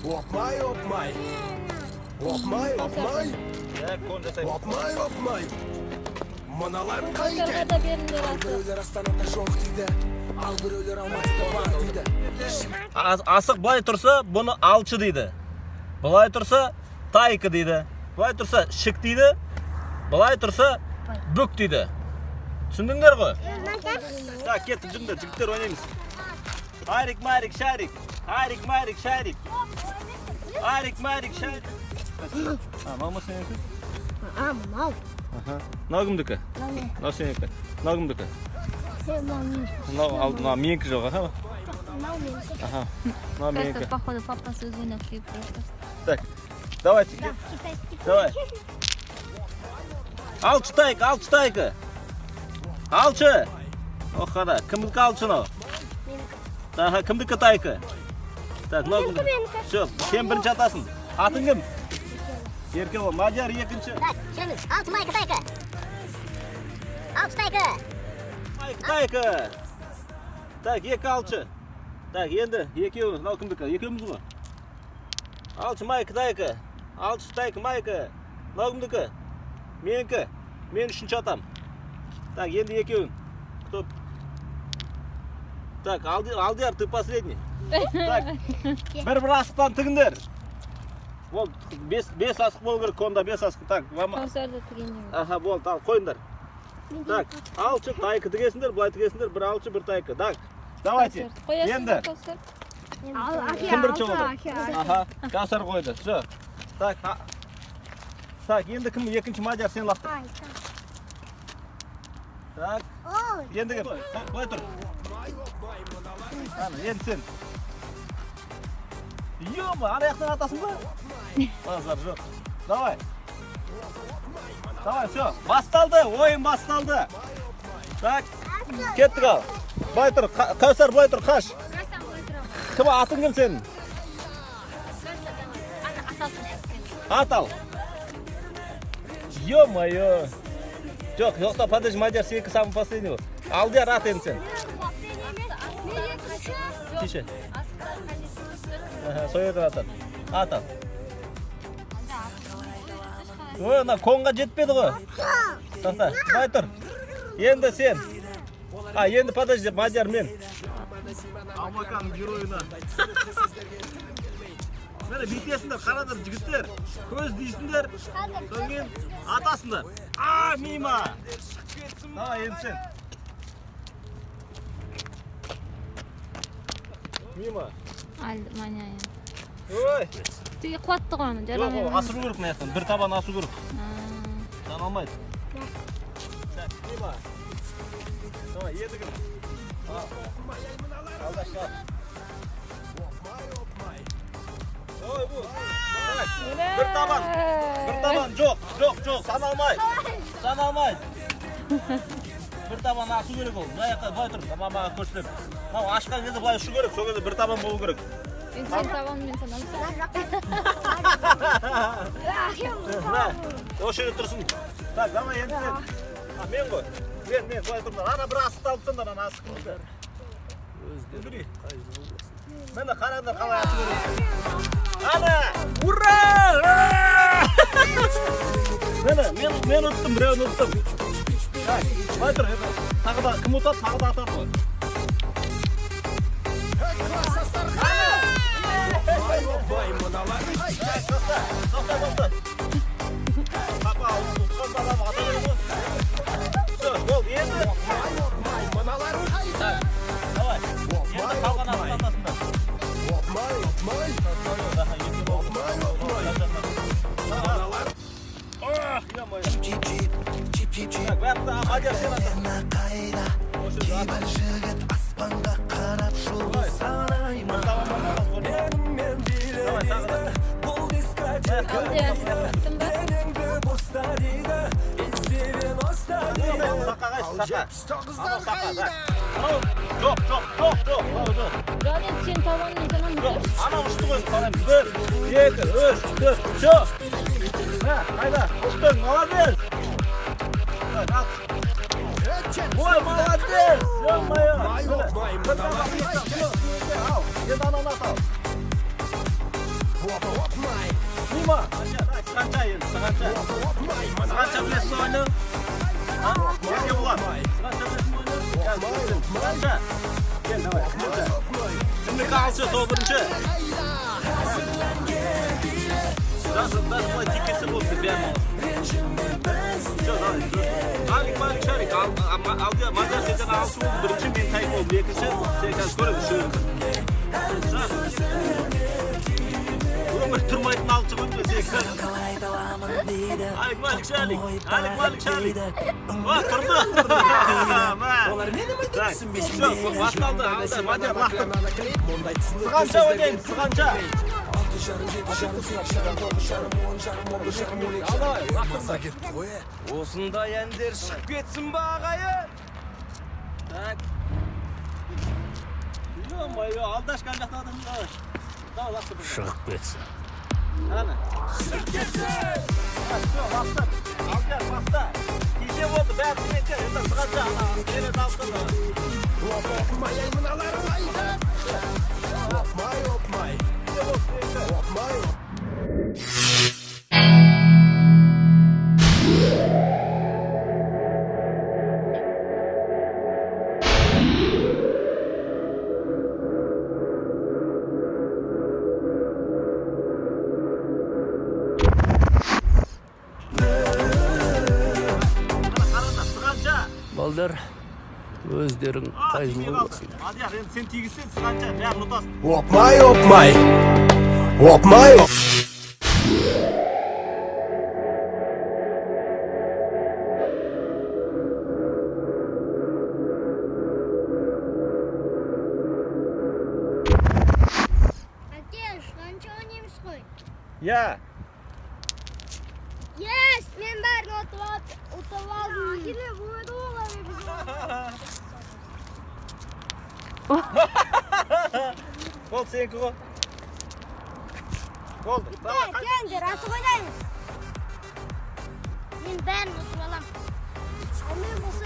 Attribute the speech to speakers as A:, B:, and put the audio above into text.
A: Опмай, опмай. Опмай, опмай.
B: Так, кон жасаймыз.
A: Опмай, опмай. Мыналарың
C: Кәусарға
A: қайда?
C: да беріңдер асық.
A: Біреулер Астанада жоқ дейді, ал біреулер Алматыда бар дейді.
B: Асық былай тұрса, бұны алшы дейді. Былай тұрса, тайкы дейді. Былай тұрса, шік дейді. Былай тұрса, бүк дейді. Түсіндіңдер ғой? Так, кеттік, жүріңдер, жігіттер, ойнаймыз. Арик, Марик, Шарик. Арик, Марик, Шарик. Арик, Марик, Шарик. А, мынау ма сенікі?
D: А, мынау.
B: Аха. Мынау кімдікі? Мынау сенікі. Мынау кімдікі?
D: Мынау менікі.
B: Мынау ал, мынау менікі жоқ, аха.
D: Мынау менікі.
B: Аха. Мынау
C: Просто,
B: менікі.
C: походу, папасы өзі ойнап келіп просто.
B: Так, давайте.
D: Китайский.
B: Давай. Алшы тайка, алшы тайка. Алшы. Ох, қара, кімдікі алшы мынау? Аха, кімдікі тайка? Так, мынау кімдікі?
D: Менікі.
B: Все, сен бірінші атасың. Атың кім? Еркебұлан. Мадияр екінші.
E: Так, жүреміз. Алты майка тайка. Алты тайка.
B: Майка тайка. Так, екі алшы. Так, енді екеуі, мынау кімдікі? Екеуміз ғой. Алшы майка тайка. Алшы тайка майка. Мынау кімдікі? Менікі. Мен үшінші атам. Так, енді екеуін. Кто? Так, Алдияр, ты последний. Так, бір-бір асықтан тігіңдер. Болды, бес асық болу керек, конда бес асық. Так, вам.
C: Кәусар да тігенде.
B: Аха, болды, ал, қойыңдар. Так, алшы, тайкы тігесіңдер, былай тігесіңдер, бір алшы, бір тайкы. Так, давайте.
C: Қоясың
B: Енді.
C: ба, Кәусар?
B: Кім бірінші болды? Аха, Кәусар қойды. Все. Так, так, енді кім екінші? Мадияр, сен лақтыр. Так, енді кім? Былай тұр. Ана, енді сен. Ё-ма, ана жақтан атасың ба? Базар жоқ. Давай. Давай, все. Басталды, ойын басталды. Так, кеттік ал. Былай тұр, Кәусар, былай тұр, қаш. Кім, атың кім сенің? Ат ал. Ё-моё. Жоқ, тоқта, подожди, Мадияр, сенікі самый последний бол. Алдияр, ат енді сен. Тише. Аха, сол жерден атады. Ат ал. Ой, ана конға жетпеді ғой. Тоқта, былай тұр. Енді сен. А, енді подожди, Мадияр, мен. Алмаканың геройына. Міне, бүйтесіңдер, қараңдар, жігіттер. Көз дейсіңдер. Содан кейін атасыңдар. А, мимо. Давай, енді сен. Мимо.
C: Алды, маня.
B: Ой.
C: Тіге қуатты ғой аны,
B: Жоқ,
C: жарамай.
B: ол асыру керек мына жақтан. Бір табан асу керек. Саналмайды. Так, мимо. Давай, енді кім? А, алдашы, ал. Ой, бұл. Так, бір табан. Бір табан жоқ, жоқ, жоқ, саналмайды. Саналмайды. Бір табан асу керек ол. Мына жаққа былай тұр, мамаға көрсетемін. Мынау ашқан кезде былай ұшу керек, сол кезде бір табан болу керек.
C: Енді сен табанмен санамсың.
B: Мына, осы жерде тұрсын. Так, давай енді сен. А, мен ғой. Мен, былай тұрыңдар. Ана бір асықты алып тастаңдар, ана асық кімдікі? Убери. Міне, қараңдар, қалай ату керек. Ана! Ура! Ура! Міне, мен ұттым, біреуін ұттым. Так, былай тұр, енді тағы да кім ұтады, тағы да атады ғой.
A: Опмай, мыналарың қайда?
B: Тоқта, тоқта, тоқта. Папа, ұтқан балам ата береді ғой. Все, болды, енді.
A: Опмай, опмай, мыналарың қайда?
B: Давай. Енді қалған асықты атасыңдар.
A: Опмай, опмай. Опмай, опмай. Мыналар.
B: Ах, ё-моё. Так, бәрі, Мадияр, сен атасың. Осы жерде ат.
A: Жігіт аспанға қарап жұлдыз санай ма?
B: Бір табан бар, бар, бар.
A: Менімен биле
B: Давай, тағы да.
A: дейді, бұл дискотека.
C: Алдияр, ұттың ба?
A: Денеңді боста дейді, из 90 дейді.
B: Саққа қайсы,
A: Ал
B: саққа.
A: 79-дар
B: Анау саққа,
A: қайда?
B: так. Анау, жоқ, жоқ, жоқ, жоқ, мынау жоқ.
C: Жоқ, енді сен табанмен санамсың.
B: Жоқ, анау ұшты ғой, санаймыз. Бір, екі, үш, төрт, все. Мә, қайда? Ұштың, молодец. Так, ал. Ой, молодец! Ё-моё!
A: Опмай, опмай,
B: Бір табан,
A: мыналарың
B: екі,
A: қайда?
B: үш, ал, енді ананы ат ал. ма? Сығанша енді, сығанша. Сығанша білесің ба ойнау? А? Еркебұлан. Сығанша білесің ба ойнау? Сығанша. Кел, давай, сығанша. Кімдікі алшы, сол бірінші. Даже былай тиіп кетсе болды, бәрін аласың. Все, давай. Алик, Малик, Шарик, Алдияр, Мадияр, сен жаңа алшы болдың, бірінші, мен тайк болдым, екінші, сен қазір көреміз, үшеуміз. Өмір тұрмайтын алшы ғой сен қазір. Алик, Малик, Шарик, Алик, Малик, Шарик. Ва, тұрды. Мә. Так, все, басталды, алды, Мадияр, лақтыр. Сығанша ойнаймыз, сығанша. Ал, давай, лақтыр.
A: Осындай әндер шығып кетсін ба, ағайын?
B: Так. Ё-моё, алдашка ана жақта адам, давай. Давай, лақтыр.
F: Шығып кетсін.
B: Ана. Шығып кетсін. Все, лақтыр. Алдияр, баста. Кеше болды, бәрі сенікі. Это сығанша, ана, жерді алып тұр, давай.
A: Опмай, ай, мыналарың қайда? Опмай, опмай. Опмай.
B: Ана, қараңдар, сығанша.
F: Балдар, өздерің
B: А,
F: қай
B: тимей
F: жылғы
B: қалды.
F: боласыңдар?
B: Мадияр, енді сен тигізсең, сығанша, бәрін ұтасың.
A: Опмай, опмай. Опмай.
D: Әке, қанша ойнаймыз ғой?
B: Иә.
D: Yes, мен бәрін ұтып ұтып алдым. Әкеле, болады олар біз.
B: Болды, сенікі ғой. Болды. Давай, қайта.
D: Келіңдер, асық ойнаймыз. Мен бәрін ұтып аламын. Ал мен болса